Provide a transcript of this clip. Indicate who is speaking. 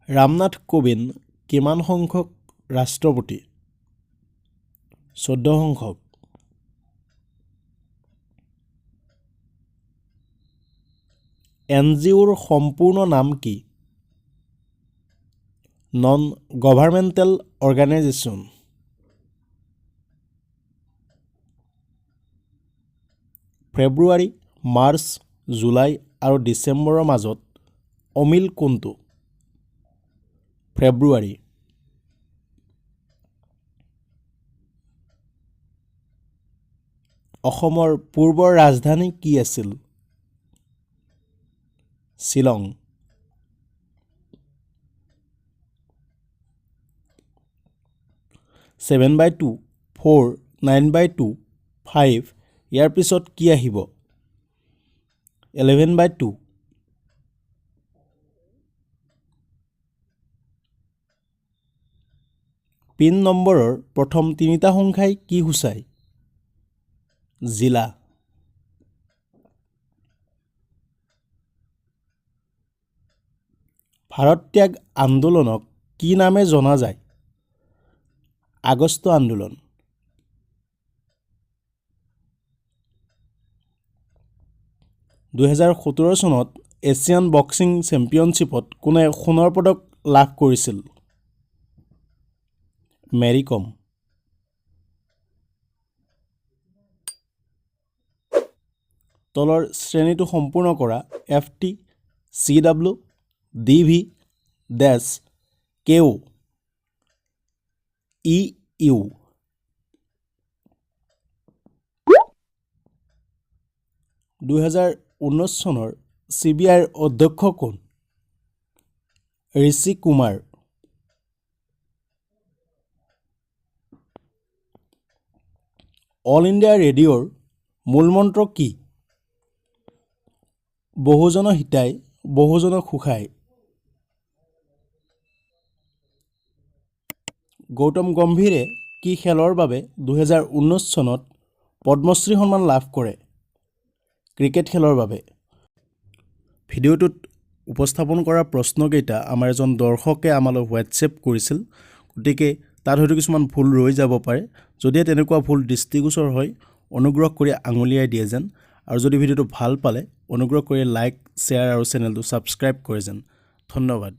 Speaker 1: ৰামনাথ কোবিন্দ কিমান সংখ্যক ৰাষ্ট্ৰপতি? 14 সংখ্যক। এনজিঅ'ৰ সম্পূৰ্ণ নাম কি? Non governmental organisation. ফেব্ৰুৱাৰী, মাৰ্চ, জুলাই আৰু ডিচেম্বৰৰ মাজত অমিল কোনটো? ফেব্ৰুৱাৰী। অসমৰ পূৰ্বৰ ৰাজধানী কি আছিল? শ্বিলং। 7 by 2, 4, 9 by 2, 5, ইয়াৰ পিছত কি আহিব? 11 বাই 2। পিন নম্বৰৰ প্ৰথম তিনিটা সংখ্যাই কি সূচায়? জিলা। ভাৰত ত্যাগ আন্দোলনক কি নামে জনা যায়? আগষ্ট আন্দোলন। 2017 চনত এছিয়ান বক্সিং চেম্পিয়নশ্বিপত কোনে সোণৰ পদক লাভ কৰিছিল? মেৰী কম। তলৰ শ্ৰেণীটো সম্পূৰ্ণ কৰা: F T, C W, D V, dash, K O, E U। 2019 চনৰ চি বি আইৰ অধ্যক্ষ কোন? ঋষি কুমাৰ। অল ইণ্ডিয়া ৰেডিঅ'ৰ মূলমন্ত্ৰ কি? বহুজন হিতাই বহুজন সুখায়। গৌতম গম্ভীৰে কি খেলৰ বাবে 2019 চনত পদ্মশ্ৰী সন্মান লাভ কৰে? ক্ৰিকেট খেলৰ বাবে। ভিডিঅ'টোত উপস্থাপন কৰা প্ৰশ্নকেইটা আমাৰ এজন দৰ্শকে আমালৈ হোৱাটছএপ কৰিছিল। গতিকে তাত হয়তো কিছুমান ভুল ৰৈ যাব পাৰে। যদিহে তেনেকুৱা ভুল দৃষ্টিগোচৰ হয়, অনুগ্ৰহ কৰি আঙুলিয়াই দিয়ে যেন। আৰু যদি ভিডিঅ'টো ভাল পালে, অনুগ্ৰহ কৰি লাইক, শ্বেয়াৰ আৰু চেনেলটো ছাবস্ক্ৰাইব কৰে যেন। ধন্যবাদ।